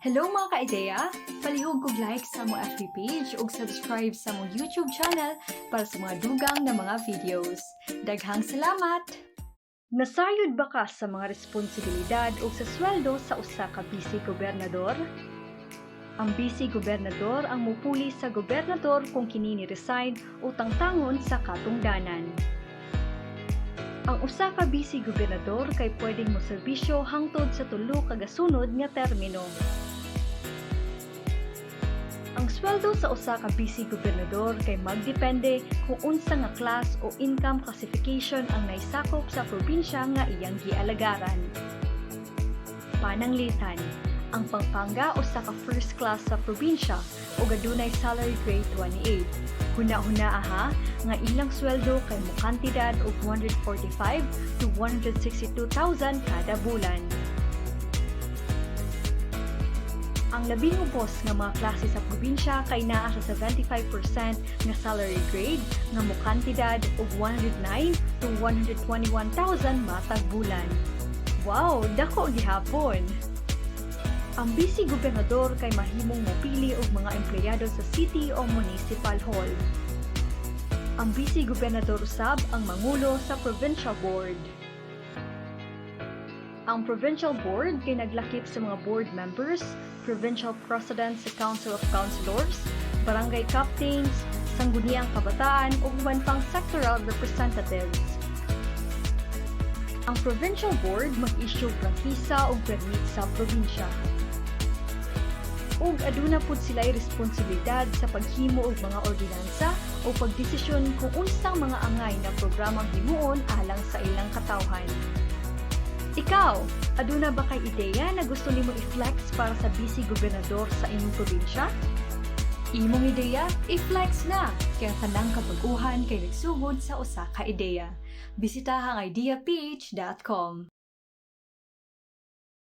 Hello, mga ka-ideya! Palihog kog like sa among FB page ug subscribe sa among YouTube channel para sa mga dugang na mga videos. Daghang salamat! Nasayod ba ka sa mga responsibilidad o sa sweldo sa usa ka vice gobernador? Ang vice gobernador ang mupuli sa gobernador kung kini ni resign o tangtangon sa katungdanan. Ang usa ka vice gobernador kay pwedeng moserbisyo hangtod sa 3 ka gasunod nga termino. Ang sweldo sa usa ka vice gobernador kay magdepende kung unsa nga class o income classification ang naisakop sa probinsya nga iyang gialagaran. Pananglitan, ang Pampanga usa ka first class sa probinsya ug adunay salary grade 28. Huna-huna aha nga ilang sweldo kay mokantidad og 145 to 162,000 kada bulan. Ang labing ubos nga mga klase sa probinsya kay naa sa 75% nga salary grade nga mokantidad og 109 to 121,000 matag bulan. Wow, dako gihapon! Ang vice gobernador kay mahimong mopili og mga empleyado sa city o municipal hall. Ang vice gobernador usab ang mangulo sa provincial board. Ang provincial board kay naglakip sa mga board members, provincial president sa Council of Councilors, barangay captains, sangguniang kabataan ug uban pang sectoral representatives. Ang provincial board mag-issue prangkisa ug permit sa probinsya. Ug aduna pud sila'y responsibilidad sa paghimo og mga ordinansa o pagdesisyon kung unsang mga angay na programang himuon alang sa ilang katawhan. Ikaw, aduna ba kay ideya na gusto nimo i-flex para sa vice gobernador sa imong probinsya? Imong ideya, i-flex na! Kay ang tanang kabag-uhan kay nagsugod sa usa ka ideya. Bisitaha ang ideaph.com.